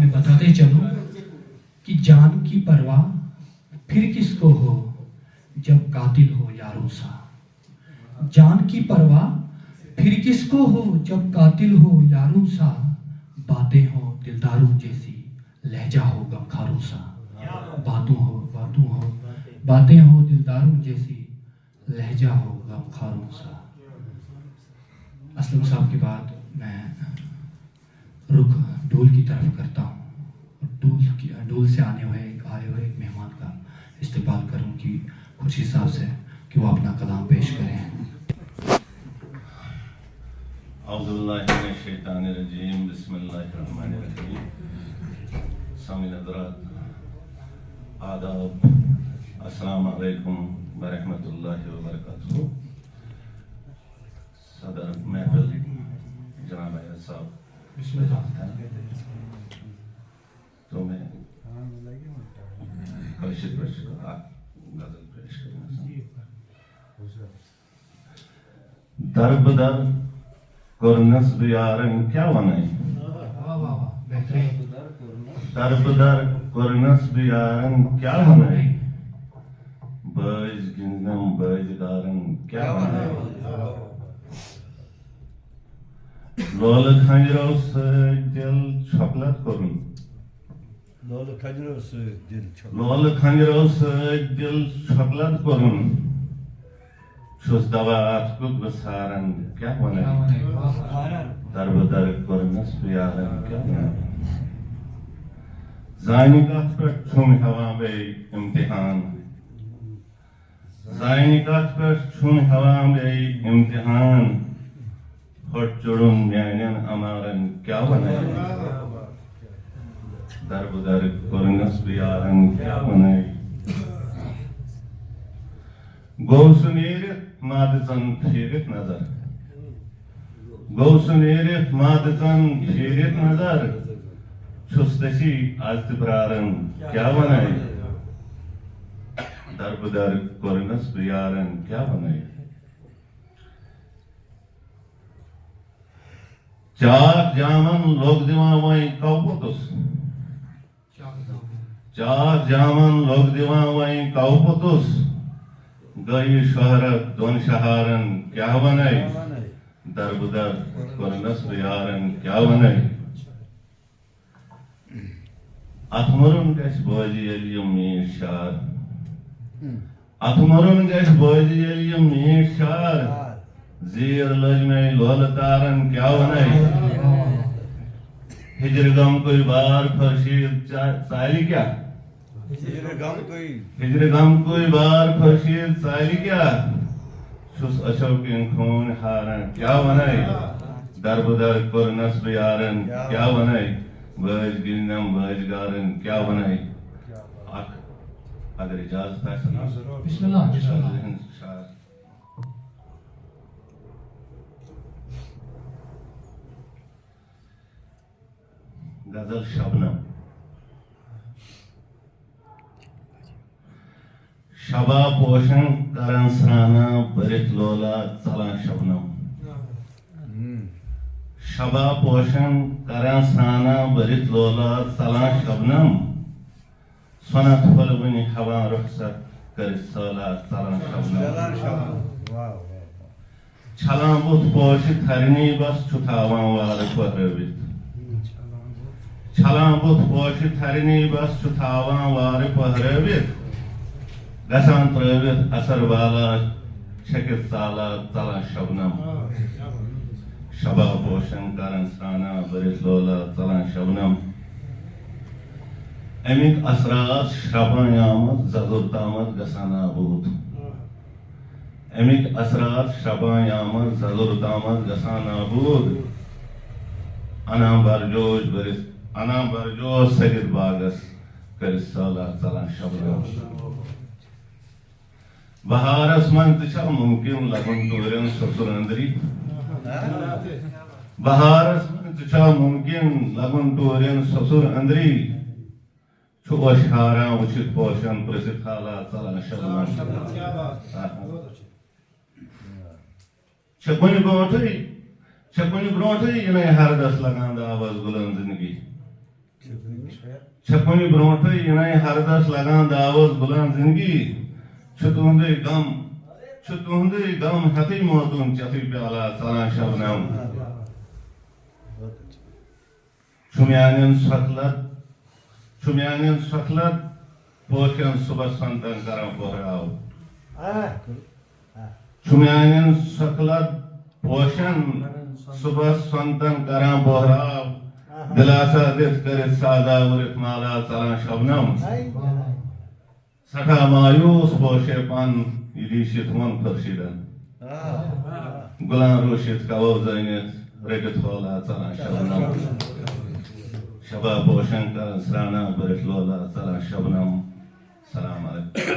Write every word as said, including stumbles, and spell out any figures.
میں بتاتے چلوں کہ جان کی پرواہ پھر کس کو ہو، جب قاتل ہو یاروں سا۔ جان کی پرواہ پھر کس کو ہو، جب قاتل ہو یاروں سا۔ باتیں ہو دلداروں جیسی، لہجہ ہو غمخاروں سا۔ باتوں ہو، باتوں ہو، باتیں ہو دلداروں جیسی، لہجہ ہو غمخاروں سا۔ اسلم صاحب کے بعد میں رخ ڈول کی طرف کرتا ہوں اور ڈول کی، ڈول سے آنے ہوئے، آئے ہوئے ایک مہمان کا استقبال کروں کہ خورشید صاحب سے کہ وہ اپنا کلام پیش کریں۔ اعوذ باللہ من الشیطان الرجیم، بسم اللہ الرحمن الرحیم۔ سامعین حضرات، آداب، السلام علیکم ورحمۃ اللہ وبرکاتہ۔ صدر محفل جناب ایاز صاحب۔ بسم اللہ۔ تو میں کٲشِر پٲٹھۍ چھُ اکھ غزل پیش کرنس۔ دربدر کوٚرنس بہٕ یارن کیٛاہ ونے۔ واہ، واہ، واہ، بہترین۔ دربدر کوٚرنس بہٕ یارن کیٛاہ ونے۔ بٲج گِنٛدنم بٲج گارن کیٛاہ ونے۔ لولہٕ کھنجرو سۭتۍ دِل چھۄکلت کوٚرُن۔ لولہٕ کھنجرو سۭتۍ دِل چھۄکلت۔ لولہٕ کھنجرو سۭتۍ دِل چھۄکلت کوٚرُن۔ چھُس دوا اَتھ کیُتھ بہٕ ژھاران، کیٛاہ وَنَے؟ کیٛاہ وَنَے؟ دربہٕ در کوٚرنَس پیاران، کیٛاہ وَنَے؟ زانہِ کَتھ پٮ۪ٹھ چھُم ہٮ۪وان بیٚیہِ اِمتِحان۔ زانہِ کَتھ پٮ۪ٹھ چھُم ہٮ۪وان بیٚیہِ اِمتِحان۔ پھوٚٹ چُڑُن میٛانٮ۪ن اَمارَن، کیٛاہ وَنَے؟ دربہٕ در کوٚرنَس پیاران، کیٛاہ وَنَے؟ گوٚو سُہ نیٖرِتھ ما دِژن پھیٖرِتھ نظر۔ گوٚو سُہ نیٖرِتھ ما دِژن پھیٖرِتھ نظر۔ چھُس تٔسی از تہِ پراران، کیٛاہ وَنَے؟ دربہٕ در کوٚرنَس بہٕ یارن، کیٛاہ وَنَے؟ چار جامن لوٚگ دِوان وۄنۍ کو پوٚتُس۔ چار جامن لوٚگ دِوان وۄنۍ کو پوٚتُس۔ گٔیہِ شہرت دۄن شہارن، کیٛاہ وَنَے؟ دربہٕ در کوٚرنَس بہٕ یارن، کیٛاہ وَنَے؟ اَتھ مُرُن گژھِ بوزِ ییٚلہِ یِم میٖٹھۍ شعر۔ اَتھ مُرُن گژھِ بوزِ ییٚلہِ یِم میٖٹھۍ شعر۔ زیٖر لٔج مےٚ لولہٕ تارن، کیٛاہ وَنَے؟ ہِجرِ غمکُے بار خورشیٖد ژا-، ژالہِ کیٛاہ؟ ہِجرِ غمکُے۔ ہِجرِ غمکُے بار خورشیٖد ژالہِ کیٛاہ؟ چھُس أچھو کِنۍ خوٗن ہاران، کیٛاہ وَنَے؟ دربہٕ در کوٚرنَس بہٕ یارن، کیٛاہ وَنَے؟ بٲج گِنٛدنم بٲج گارن، کیٛاہ وَنَے؟ اکھ، اگر اجازت آسہِ نا۔ بسم اللہ، بسم اللہ۔ ذہن شاد۔ غزل شبنم۔ شبا پوشن کران سرانا، بٔرِتھ لولا ژلان شبنم۔ شبا پوشن کران سرانا، بٔرِتھ لولا ژلان شبنم۔ سۄنت پھۄلوٕنۍ ہٮ۪وان رۄخصت کٔرِتھ سٲلاب ژلان شبنم۔ ژلان شبنم۔ واہ، واہ، واہ۔ چھلان بُتھ پوشہِ تھرِ نی بس چھُ تھاوان وارٕ پٔہرٲوِتھ۔ چھلان بُتھ پوشہِ تھرِ نی بس چھُ تھاوان وارٕ پٔہرٲوِتھ۔ گژھان ترٲوِتھ اثر بالا چھٔکِتھ ژالا ژلان شبنم۔ شبا پوشن کران سرانا بٔرِتھ لولا ژلان شبنم۔ اَمِکۍ اثرات شرٛپان یامَس زَزُر تامَتھ گژھان نابوٗد۔ اَمِکۍ اثرات شرٛپان یامَس زَزُر تامَتھ گژھان نابوٗد۔ اَنان برجوش بٔرِتھ، اَنان برجوش سٔرِتھ باغَس کٔرِتھ سٲلاب ژَلان شبنم۔ بہارس منٛز تہِ چھا مُمکِن لگُن ٹوٗرٮ۪ن سۄسُر أنٛدری؟ بہارس منٛز تہِ چھا مُمکِن لگُن ٹوٗرٮ۪ن سۄسُر أنٛدری؟ چھُ اوش ہاران وٕچھِتھ پوشن پرٛژھِتھ حالات ژلان شبنم۔ چھےٚ کُنہِ برونٛٹھٕے، چھےٚ کُنہِ برونٛٹھٕے یِنَے ہردس لگان دعوس گُلن زندگی۔ چھےٚ کُنہِ برونٛٹھٕے یِنَے ہردس لگان داوس گُلان زندگی۔ چھُ تُہُنٛدُے غم، چھُ تُہُنٛدُے غم ہٮ۪تھٕے موتُن چٮ۪تھٕے پیالہ ژلان شبنم۔ چھُ میانٮ۪ن سۄکھلت، چھُ میانٮ۪ن سۄکھلت پوشن صُبحس سونتن کران پوہراو۔ چھُ میانٮ۪ن سۄکھلت پوشن صُبحس سونتن کران پوہراو۔ دِلاسا دِتھ کٔرِتھ ساداوُرِتھ مالا ژلان شبنم۔ سٮ۪ٹھاہ مایوس پوشے پن یہِ ریٖشِتھ ووٚن خورشیٖدن۔ گُلان روٗشِتھ کَوو زٲنِتھ رٔٹِتھ ہولا ژَلان شبنم۔ شبا پوشن کران سرٛانہ بٔرِتھ لولا ژَلان شبنم۔ سلام علیکم۔